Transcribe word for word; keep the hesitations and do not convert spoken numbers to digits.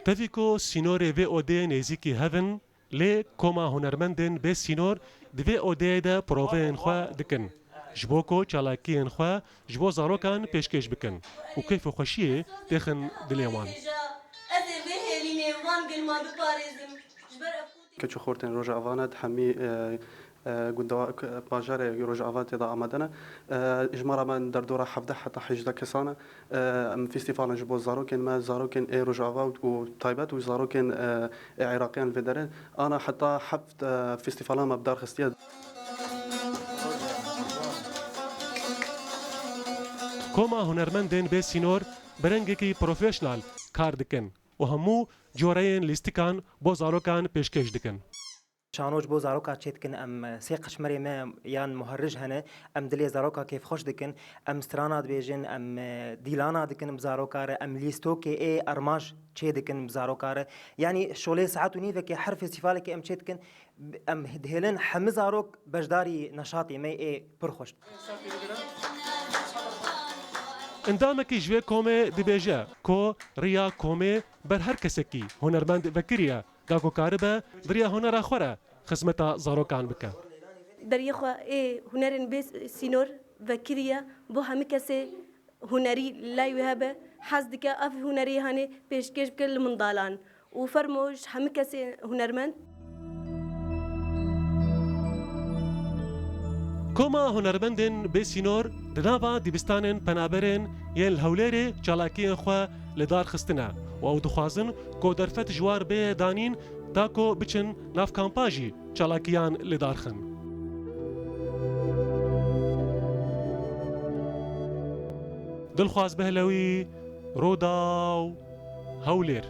Tevî ku sînorê vê odeyê nêzîkî hev in, lê Koma Hunermendên Bê Sînor di vê odeyê de proveyên xwe dikin. Ji bo ku çalakiyên xwe ji bo zarokan pêşkêş bikin û keyf û xweşiyê têxin dilê wan. Ez ê vê hêlînê van gilma biparêzim. Ji ber ev Keç û xortên Rojava ne, di hemî, e, e, gunda-, bajarê Rojava tê de amade ne. E, ji me re me derdora hevdeh heta hejdeh kesan e. E, em festîvalan ji bo zarokên me, zarokên ê Rojava û taybet û zarokên, e, ê Iraqiyan li vê derê. Ana heta heft, e, festîvalan me bi dar xistiye. Koma Hunermendên Bê Sînor bi rengekî profesyonel kar dikin û hemû coreyên lîstikan bo zarokan pêşkêş dikin. Şano ji bo zaroka çêdikin, em sê qeşmerê me yan muherrij hene, em dilê zaroka kêfxweş dikin, em strana dibêjin, em dîlana dikin bi zaroka re, em lîstokê ê armaj çêdikin bi zaroka re. Yanî şolê saet û nîvekê her festîvalekê em çêdikin, em dihêlin hemî zarok beşdarî neşatê me ê pir xweş. Endamekî ji vê komê dibêje ku riya komê ber her kesekî hunermend vekirî ye, da ku karibe di riya hunera xwe re xizmeta zarokan bike. Deriyê xwe ê hunerên bê sînor vekirî ye bo hemî kesê hunerî lay wê hebe, hez dike ev hunerê hanê pêşkêş bike li mindalan û fermo ji hemî kesê hunermend. Koma Hunermendên Bê Sînor di nava dibistanên penaberên yên li Hewlêrê çalakiyên xwe li dar xistine û ew dixwazin ku derfet ji war bê danîn ta ku biçin nav kampa jî çalakiyan li dar xin. Dilxwaz Behlewî, Rûdaw, Hewlêr.